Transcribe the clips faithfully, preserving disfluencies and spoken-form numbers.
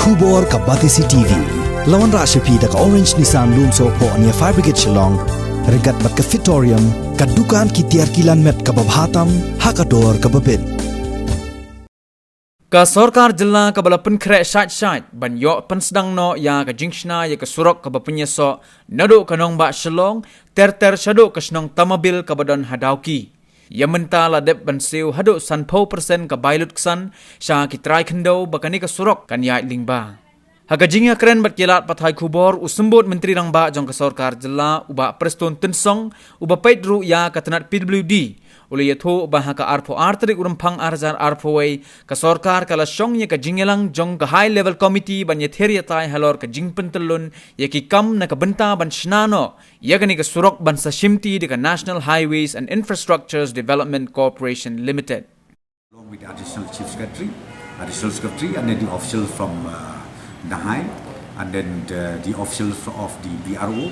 Khubor ka Batesi T V. La wanrah sha phi da ka Orange Nissan Lumsohphoh near Fire Brigade Shillong. Ryngkat bad ka Fitorium, ka dukan ki tiar ki lan met kaba bha tam ha ka dor kaba bit. Ka sorkar jylla kaba la pynkhreh shait shait ban ïoh pynsdang noh ïa ka jingshna ïa ka surok kaba pynïasoh naduh ka nongbah Shillong ter ter shaduh ka shnong Tamabil kaba don ha Dawki. Ïa mynta la dep ban siew haduh sanphew persen ka bai lutksan sha ki trai khyndew ba kane ka surok kan ïaid lyngba. Ha ka jingïakren bad ki lad pathai khubor, u Symbud Myntri Rangbah jong ka sorkar jylla, u Bah Prestone Tynsong, uba peit ruh ïa ka tnat P W D, u la ïathuh ba ha ka arphew ar tarik u Rymphang ar hajar arphew wei, ka sorkar ka la shong ïa ka jingïalang jong ka High Level Committee ban ïathir ïatai halor ka jingpyntyllun ïa ki kam na ka bynta ban shna noh ïa kane ka surok ban sa shimti da ka National Highways and Infrastructures Development Corporation Limited. Along with the Additional Chief Secretary, Additional Secretary, and then the officials from uh, Nahai, and then the, the officials of the B R O,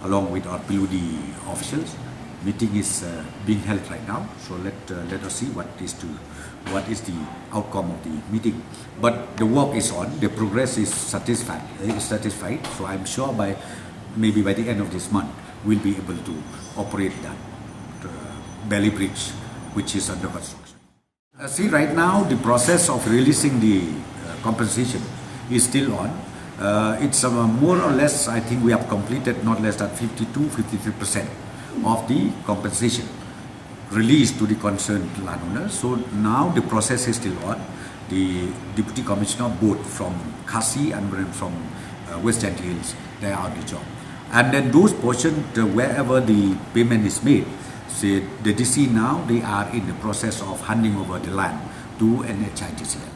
along with our P W D officials. Meeting is uh, being held right now, so let uh, let us see what is to what is the outcome of the meeting. But the work is on. The progress is satisfied. Is satisfied. So I'm sure by maybe by the end of this month, we'll be able to operate that uh, Bali Bridge, which is under construction. Uh, see, right now, the process of releasing the uh, compensation is still on. Uh, it's uh, more or less, I think we have completed not less than fifty-two, fifty-three percent of the compensation released to the concerned landowners. So now the process is still on. The Deputy Commissioner, both from Khasi and from uh, West Jaintia Hills, they are on the job. And then those portion uh, wherever the payment is made, say the D C now, they are in the process of handing over the land to N H I D C L.